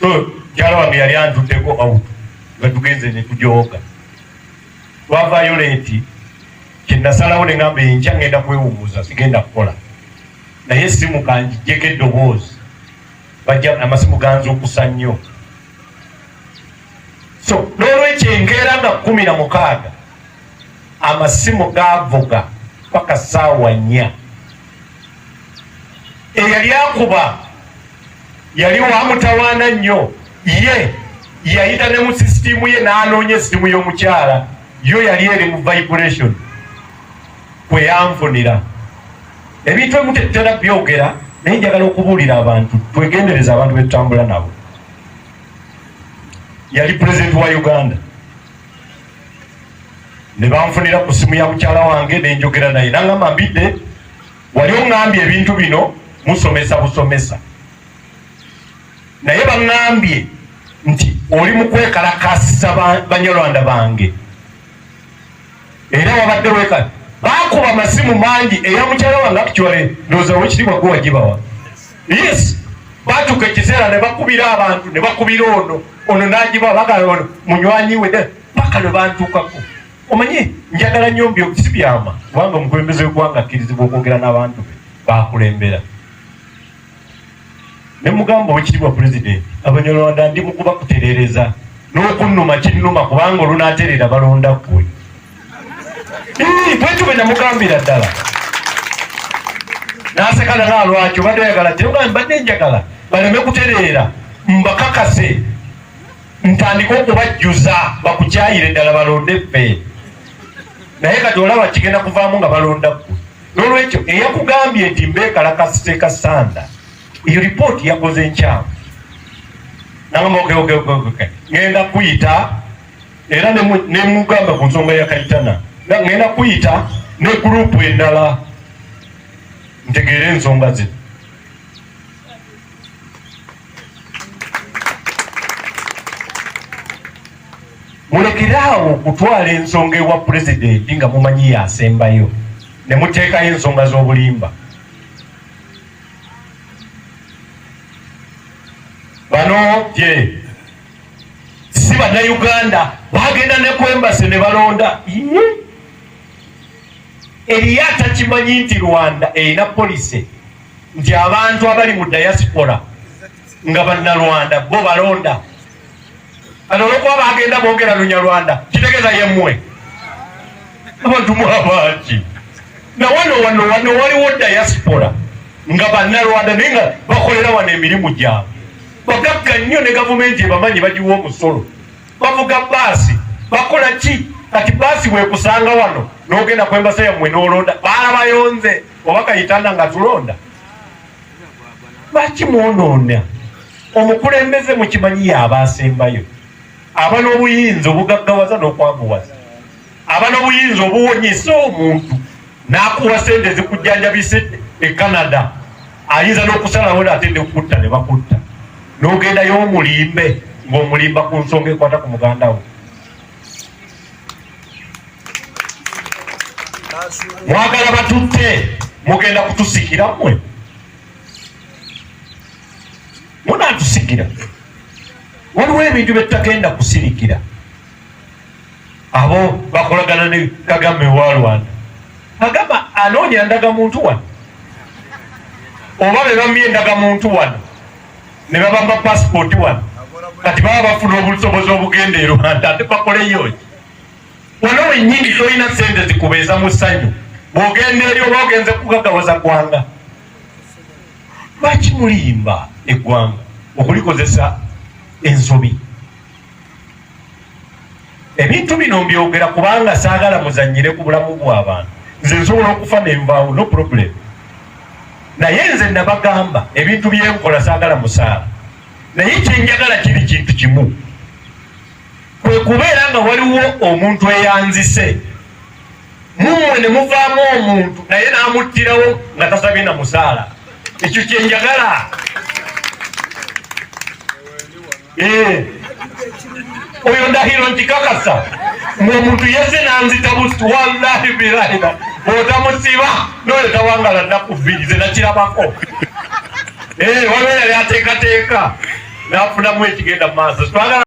So mukyala wange yali antutteko out nga tugenze ne tujooga, twavaayo late. Kyenasalawo ne ngamba, enkya ngenda kwewumuza, sigenda kukola, naye essimu kanjijjeko eddoboozi, bajja amasimu ganzukusa nnyo. So n'olwekyo enkeera nga 16 amasimu gavuga paka saawa 4. Eyali akuba yali wamutawaana nnyo, ye yayita ne mu sisitimu ye n'anoonya essimu y'omukyala, yo yali eri mu vibration kwe yanfunira. Ebintu ebimu tetutera byogera, naye njagala okubuulira abantu, twegendereza abantu betutambula nabo. Yali pulezidenti wa Uganda, ne banfunira ku simu ya mukyala wange, nenjogera naye, nangamba, "Mbidde wali oŋŋambye ebintu bino musomesa busomesa, naye baŋŋambye nti oli mu kwekalakasisa Banyarwanda bange, era wabadde weka bakuba amasimu mangi." Eya mukyala wange actually ndowooza wekitiibwa gwe wagibawa. Yes, batuuka ekiseera ne bakubira abantu, ne bakubira ono, ono n'agibawa, bagala ono munywanyi we, paka lwe bantuukako. Omanyi njagala nnyo mbyo, si byama, kubanga omukulembeze w'eggwanga akkirizibwa okwogera n'abantu be bakulembera. Ne mugamba, "Owekitiibwa pulezidenti, Abanyarwanda ndi mu kubakuterereza, n'okunnuma kinnuma, kubanga olunaaterera balonda ggwe." Bwetyo bwe namugambira ddala, n'asekana. Naalwaki obadde oyagala kye? Mbadde njagala baleme kutereera, mbakakase, ntandike okubajjuza, bakukyayire ddala, balonde ffe. Naye kati olaba kigenda kuvaamu nga balonda ggwe. N'olwekyo eyakugambye nti mbeekalakasiteeka sanda, eyo ripooti yakoze nkyamu." Nagamba, Okay, ngenda kuyita." Era nemugamba ku nsonga ya Kayitana, "Ngenda kuyita ne group endala ntegeere ensonga zino." Mulekere awo okutwala ensonga ewa pulezidenti nga mumanyi yasembayo, ne muteekayo ensonga z'obulimba. Bano gye si Bannayuganda, bagenda ne ku embassy ne balonda. Eriyo atakimanyi nti Rwanda erina policy nti abantu abali mu diaspora nga Bannarwanda bo balonda? Kati olwokuba bagenda boogera Lunyarwanda, kitegeeza yemmwe abantu mwabaki? Nawano wano wano waliwo diaspora nga Bannarwanda, naye nga bakolera wano emirimu gyabwe, bagagga nnyo, ne gavumenti ebamanyi, bagiwa omusolo, bavuga baasi, bakola ki. Kati baasi bwekusanga wano n'ogenda ku embassy yammwe n'olonda, baalabayonze oba Kayitanda nga tulonda. Lwaki mwonoona omukulembeze? Mukimanyi yaaba asembayo, aba n'obuyinza obugaggawaza n'okwaguwaza, aba n'obuyinza obuwonyesa omuntu n'akuwa sente zikujjanjabisa e Canada, ayinza n'okusalawo ate nekutta ne bakutta, n'ogendayo omulimbe ng'omulimba ku nsonga ekwata ku muganda wo. Mwagala batutte, mugenda kutusikira mmwe, munatusikira. Waliwo ebintu byetutagenda kusirikira. Abo bakolagana ne Kagame wa Rwanda, Kagame anoonya ndagamuntu wano, oba be bamye endagamuntu wano ne babamba pasipooti wano, kati baba bafuna obusobozi obugenda e Rwanda, ate bakoleyo ki? Wano wennyini tolina sente zikubeeza mu ssanyu, bw'ogenda eri oba ogenze kugagawaza ggwanga. Lwaki mulimba eggwanga okulikozesa ensobi? Ebintu bino mbyogera kubanga saagala muzanyire ku bulamu bw'abantu. Nze nsobola okufa nenvaawo, no problem, naye nze nabagamba ebintu byenkola saagala musaala, naye kyenjagala kiri kintu kimu, kwe kubeera nga waliwo omuntu eyanzise mummwe ne muvaamu omuntu naye n'amuttirawo nga tasabye na musaala. Ekyo kyenjagala. Oyo Ndahiro nkikakasa ng'omuntu yeze nanzita busi, wallahi bilahi, bw'otamusiba noyo tawangala nnaku 2. Ze nakirabako. Waliwo yali ateekateeka N'afunamu ekigenda mu maaso. Twagala.